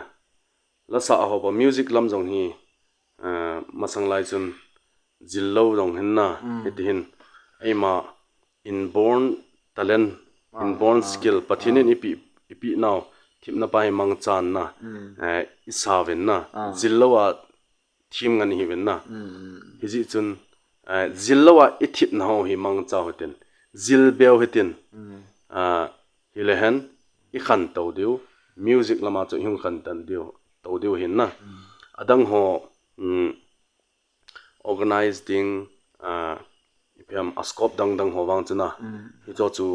lasa ho ba music lam jong hi, ah, masang lai chun jil lou jong hin na, mm, hiti hin, eima inborn talent, ah, inborn, ah, skill, Pathen in, ah, ipi, ipi nau, thepna pa hi mangchan na, mm, eh, isa uvin na, ah, jil lou a them ngen ihi uvin na. Mm, mm, mm. Hijeh chun, eh, jil lou a ithepna ho hi mangcha u hitin, jil beu hitin, mm, ah, hilehen ikhantou diu, music lama chu ihung khantou diu, tou diu hin na. Mm. Adang ho, mm, organize ding, ah, ipi ham, a scope dang dang ho vang chu na. Mm. Hicho chu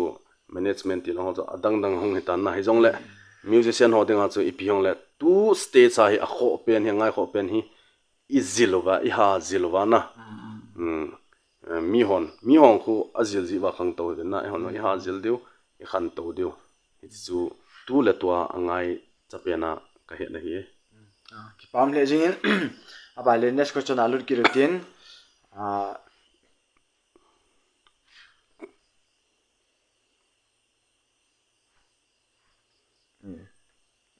management ti lang ho chu adang dang hung hitan na. Hijongle, mm, musician ho dinga chu ipi hung le, tu stage a hi akhoh pen hi, angaikhoh pen hi, ijil uva, iha jil uva na. Mm, mm. Mm. Eh, mihon, mihon khu ajil jeh uva khangtou uvin na. Eihon, mm, iha jil diu, ikhantou diu. Hichu tu le tua angaicha pen a kahet ahi. Ah, kipa um lheh jingin, abanle next question a lut kit utin. Ah, mm.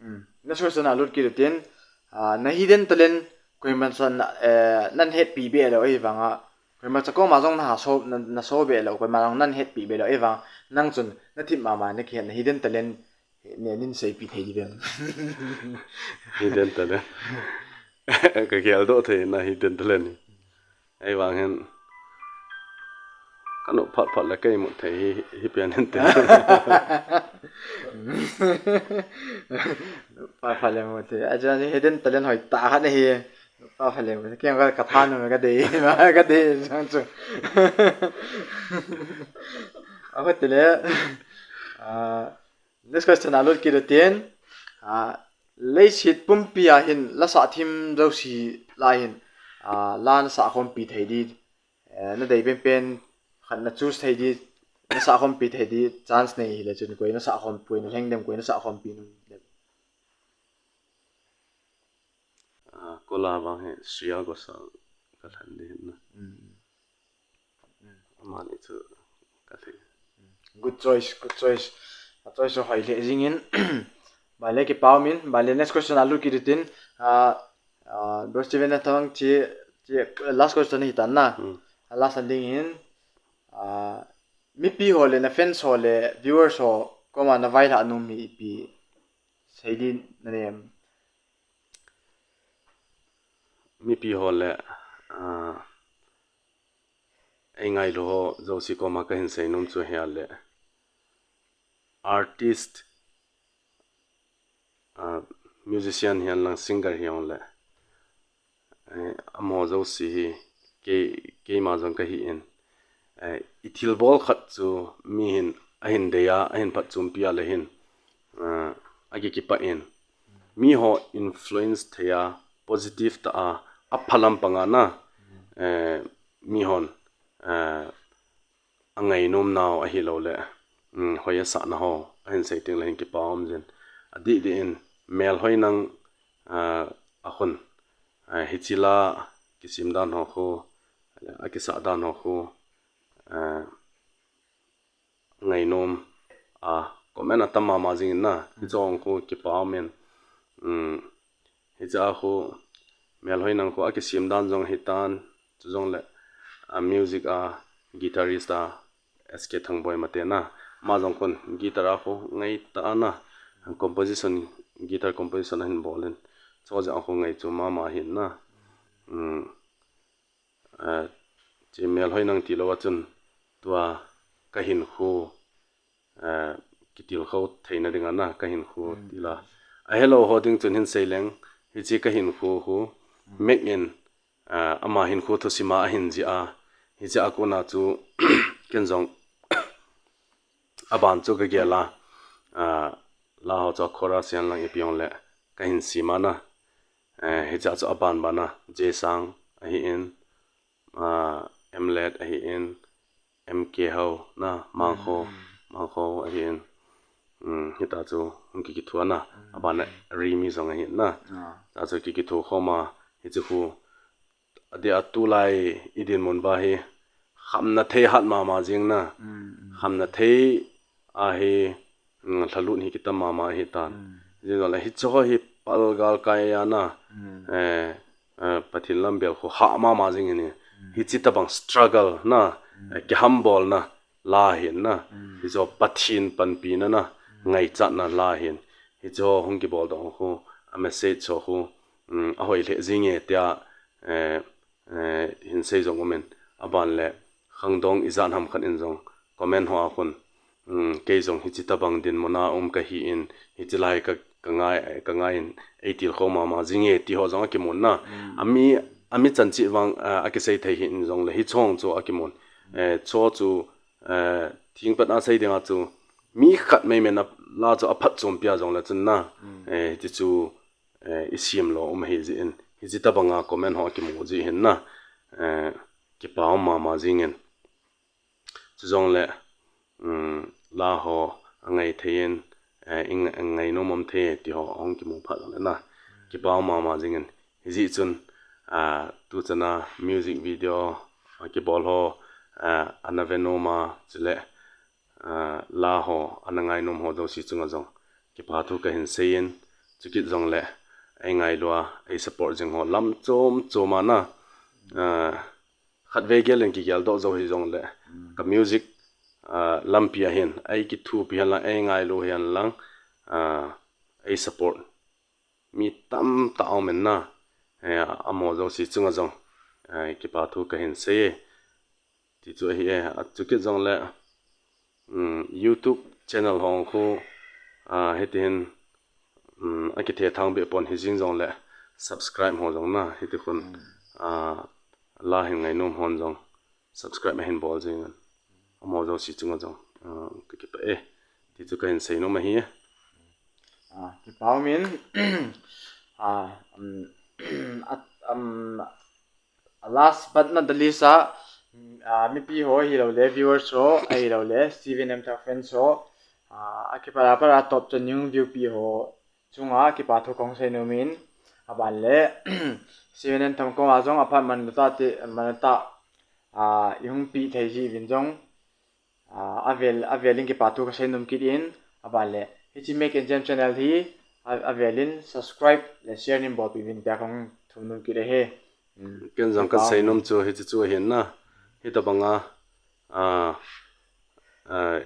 Mm. Next question a lut kit utin. Ah, na hidden talent koima chan, eh, nahetpi be lou ahivanga, koima cha koma jong naha so, na, naso be lou, koima jong nahetpi be lou ahivanga, nang chun nathip mama nakihet na hidden talent, ne, nin seipi thei diu vem? Hidden talent. Kageldoh thei na hidden talent hi. Ahivang hin, kanop phat phat le ka imut thei hi, hi pen hin te. Phat phat le mut thei. Achu hidden talent hoitah khat ahi. Phat phat le mut thei. Kei ka, katha nom e, kadei, kadei jong chu. Ahoi tile. Ah, Next question a lut kit utin, ah, leiset pumpi a hin lasa thim jouse lah a hin, ah, la nasah khompi thei di, eh, nadei penpen khat na choose thei di, nasah khompi thei di chance nei hile chun koi nasah khom, koi nalheng dem, koi nasah khompi nom dem? Ah, kola vang hi Shreya Ghoshal kalhen di hin na. Mm. Amani chu kalhen. Good choice, good choice. A choice chu hoi lheh jingin. Abanle kipa um in, abanle next question a lut kit utin. Ah, ah, Bro Steven, nathang chi, chi, last question hitan na. Hmm. A last a dingin, ah, mipi ho le, na fans ho le, viewers ho koma navailhah nom hi ipi sei di nanem? Mipi ho le, ah, eingailu ho jouse koma kahin seinom chu ahile, artist, ah, musician hihen lang singer hijongle, eh, amaho jouse hi kei, keima jong kahin, eh, ithilbol khat chu mihin ahin dei a, ahin phatchompi a le hin, ah, akikipah in, miho influence thei a, positive tah a, apha lampang a na, eh, mihon, eh, angainom nau ahilou le, um, hoi asah nau ho ahin sei teng le hin kipa um jin. Adih dih in, melhoi nang, ah, akhun, ah, hiche la kisem dan ho khu, akisah dan ho khu, ah, ngainom a comment atam mama jingin na, hiche jong khu kipa um in, um, hiche a khu melhoi nang khu akisem dan jong hitan, chujongle, a music a guitarist a S K Thangboi Mate na, ama jong khun guitar a khu ngaitah a na, composition, guitar composition ahin bol in, chujeh a khu ngaichu mama ahin na, um, eh, hiche melhoi nang tilou a chun tua kahinkho, eh, kitilkhou theina dinga na kahinkho tila. Ahelou ho ding chun hin sei leng, hiche kahinkho khu, Mac in, eh, ama hinkho thusim a ahin jih a, hiche a kona chu ken jong Aban chu kagel a, ah, la ho chu a chorus hihen lang ipi hung le kahin sim a na. Eh, hiche chu aban ban a J Sang ahin, ah, M Let ahin, M K Hau na, Mangkho, Mangkho ahin. Um, hita chu hung kikithu a na, aban a Rimi jong ahin na. Hita chu kikithu khom a, hiche khu adeh a tulai i dinmun ba hi khamna thei hat mama jing na. Khamna thei ahi, um, lhalut hi kitam mama ahi tan. Jing le hiche ho hi palgal kai a na, eh, eh, Pathen lam bel khu hah mama jing ahi. Hiche tabang struggle na, eh, kihambol na la ahin na. Hiche ho Pathen panpina na, ngaichatna la ahin. Hiche ho hung kibol doh khu a message ho khu, um, ahoi lheh jing e tia, eh, eh, hin sei jong um in, aban le khangdong ijat ham khat in jong comment ho a khun, um, kei jong hiche tabang dinmun a um kahin, hiche lai ka, kangai, kangai in eitilkhou mama jing e ti ho jong akimun na. Ami, ami chan cheh vang, ah, akisei thei hih in jong le hiche ho chu akimun. Eh, hiche ho chu, eh, thingpat a sei ding a chu mi khat mei men a la chu aphatchompi a jong le chun na. Eh, hiche chu eh, i sim lou um ahi jeh in, hiche tabang a comment ho kimu jeh hin na, eh, kipa um mama jing in. Chujong le, um, la ho angai thei in, eh, i nga-, i ngainom um thei ti ho ahung kimu phat le na, kipa um mama jing in. Hijeh chun, ah, tu chan a music video akibol ho, ah, ana ve nom a, chule, ah, la ho ana ngainom ho jouse chunga jong kipa thu kahin sei in, chukit jong le ei ngailu a, ei support jing ho lam chom chom a na, ah, khatvei gel in kigel doh jou hijong le, ka music, ah, lampi a hin ei kithupi hen lang, ei ngailu hen lang, ah, ei support mi tamtah aum in na, eh, amaho jouse chunga jong, eh, kipa thu kahin sei e. Ti chu ahi e, achukit jong le, um, YouTube channel ho khu, ah, hiti hin, um, akithe thang be pon hijing jong le, subscribe ho jong na, hiti khun, ah, la hin ngainom hon jong, subscribe ahin bol jing in. Amaho jouse chunga jong, ah, kakipah e. Ti chu kahin sei nom ahi. Ah, kipa um in, ah, um, at, um, last but not the least a, ah, mipi ho ahilou le, viewers ho ahilou le, Steven M Thang fans ho, ah, akipat a pat a top chan ning view pi ho chunga kipa thu kahung sei nom in, aban le, Steven M Thang koma jong aphat man tah te, man tah, ah, ihung pe thei jeh uvin jong, ah, avel, avel in kipa thu kasei nom kit in, aban le, hiche Mac and Jam channel hi, a, avel in subscribe le share neibolpi uvin tia kahung thum nom kit ahi. Um, ken jong kasei nom chu hiche chu ahin na, hitabang a, ah, ah,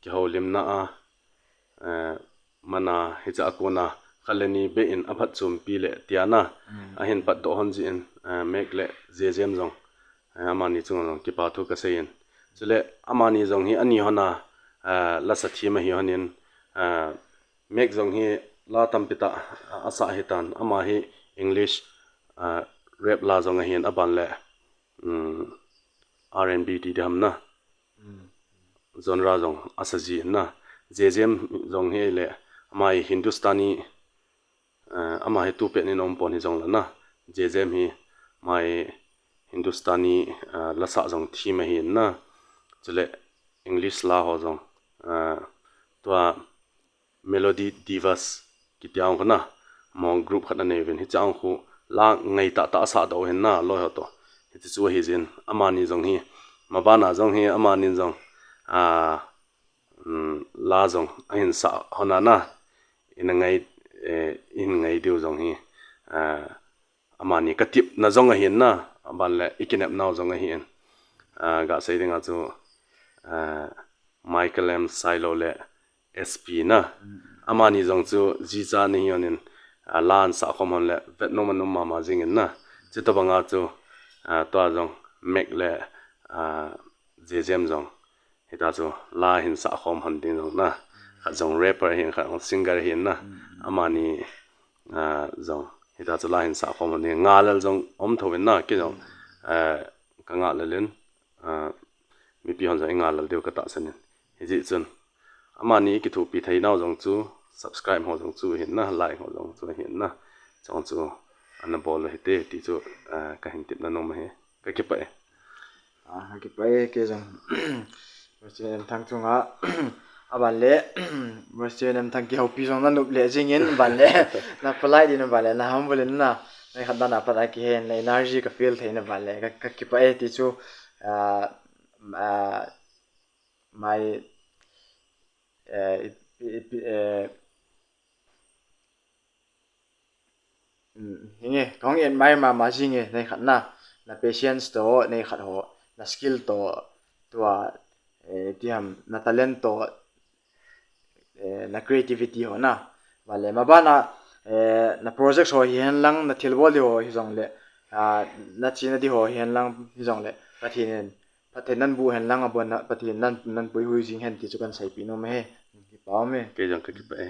kihoulimna a, eh, man a hiche a kona khat le ni beh in aphatchompi le tia na, ahin patdoh hon jeh in, eh, Mac le J J M jong, eh, amani chunga jong kipa thu kasei in. Chule amani jong hi ani hon a, eh, lasa them ahi hon in, eh, Mac jong hi la tampi tah, ah, asah ahi tan, ama hi English, ah, rap la jong ahin, aban le, um, R and B ti ding ham na. Genre jong asa ji na. J J M jong hi le, ama hi Hindustani, eh, ama hi tupet in aum pon hijong le na, J J M hi ama hi Hindustani, eh, lasa jong them ahi na. Chule English la ho jong, eh, tua Melody Divas kiti a hung khu na, amahon group khat anei uvin, hiche a hung khu la ngai tah tah asah doh u ahin na, loi ho toh. Hiche chu ahi jin, amani jong hi, maban a jong hi, amani jong, ah, um, la jong ahin sah hon a na, ina ngai, eh, in ngai diu jong hi, ah, amani katepna jong ahin na, aban le i kinepnau jong ahin. Ah, gasei ding a chu, ah, Michael M Sailo le S P na. Amani jong chu jicha ni hon in, ah, la ahin sah khom hon le vet nom anom mama jing in na. Chuti bang a chu, ah, tua jong Mac le, ah, J J M jong hita chu la ahin sah khom hon ding jong na. Khat jong rapper ahin, khat jong singer ahin na. Amani, ah, jong hita chu la ahin sah khom hon ding. Ngalel jong um tho in na, kei jong, ah, kangah lel in, ah, mipi hon jong i ngalel diu katahsan in. Hijeh chun, Amani kithopi theinau jong chu, subscribe ho jong chu hin na, like ho jong chu hin na. Chong chu, ana bol u hite, ti chu, ah, kahin tepna nom ahi. Kakipah e. Ah, kakipah e, kei jong. President Emthang chunga. Aban le, President Emthang kihoupi jong nanop le jingin, aban le. Na polite din aban le, na humble in na. Nei khat dan apat a kihen, na energy ka feel thei na aban le. Ka, kakipah e, ti chu, ah, ah, mai, eh, i, i, i, eh, um, hinge, kahung admire mama jinge, nei khat na, na patience to, nei khat ho, na skill to, tua, eh, ti ham, na talent to, eh, na creativity ho na. Aban le, maban a, eh, na project ho hihen lang, na thilbol di ho hijong le, ah, na chena di ho hihen lang hijong le, Pathen in, Pathen nan bu hen lang abon na, Pathen nan, nan puihui jing hen ti chu kan seipi nom e. Kipah e. Kei jong kakipah e.